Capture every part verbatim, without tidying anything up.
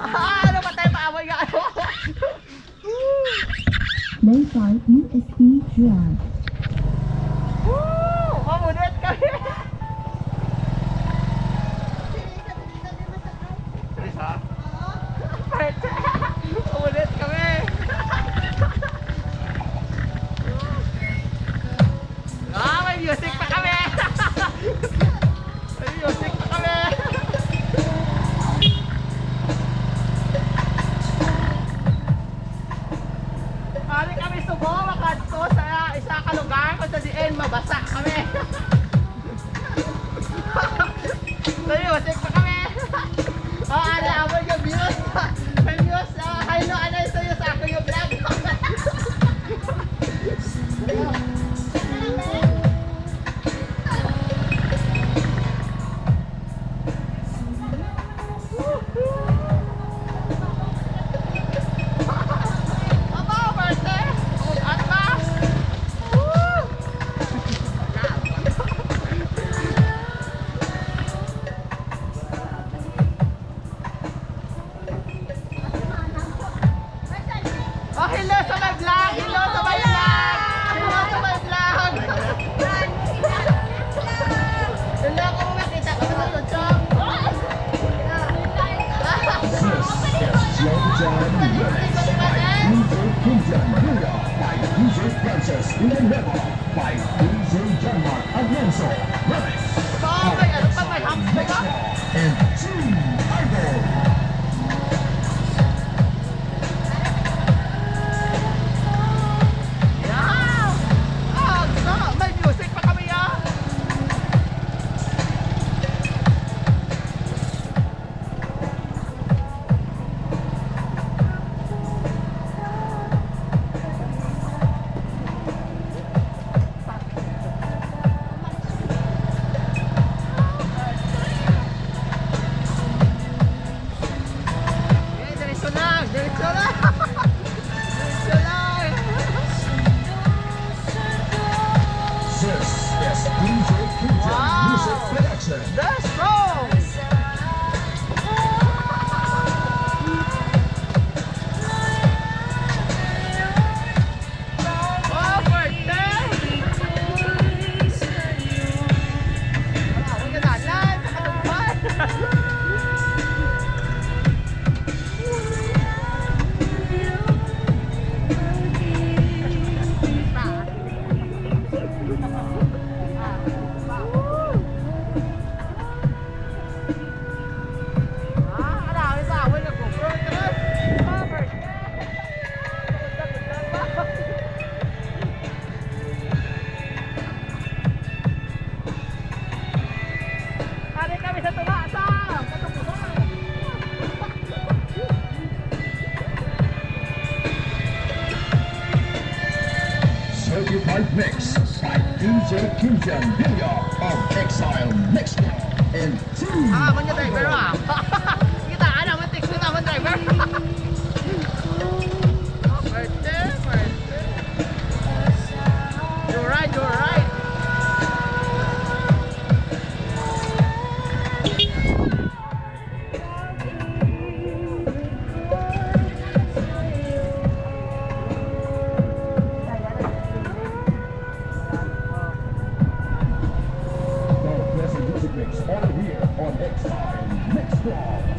Ah, ano ba tayo paaway nga? May five U S P drive. Woo! Mamunit kami! Chris, ha? Mamunit kami! Ah, may music pa kami! May music pa kami! Ari kami subo, makadto sa isa ka lugar kung sa diin mabasa kami. May music pa kami. Oh, ari, amo yung views. May views. Ah, hi, no, ano yung sa'yo sa ako yung vlog? Oh, hello sa my vlog! Hello sa my vlog! Hello sa my vlog! Hello, kung makita ko sa YouTube. This is John John Lyrics by D J Kim John Maria by D J Francis Villanueva by D J John Mark Alonso Lyrics. Bakit? Ano pa, may hapon pa? And Team Idol. Yeah! Ah, sa-, may music pa kami, ah! Eh, diretso lang, diretso lang. Diretso lang. This is D J Kim John Wow. Music Production. The song. Oh, birthday! Wala, wala na, live, nakatungkol. Ah, ala, ala, ala, nag-GoPro, tara. Power. Ari kami sa tunga sa katubuhan. Certified mix by D J Kim John Villa of Exile Mix Club and Team Ah, man yung driver, Idol. Ah. Kita, ano, man, text mo naman, driver. Pwede, pwede. Joyride, joyride. Now, pleasant music mix all here on X I Mix Club.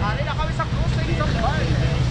Ari na kami sa crossing sa Barnes.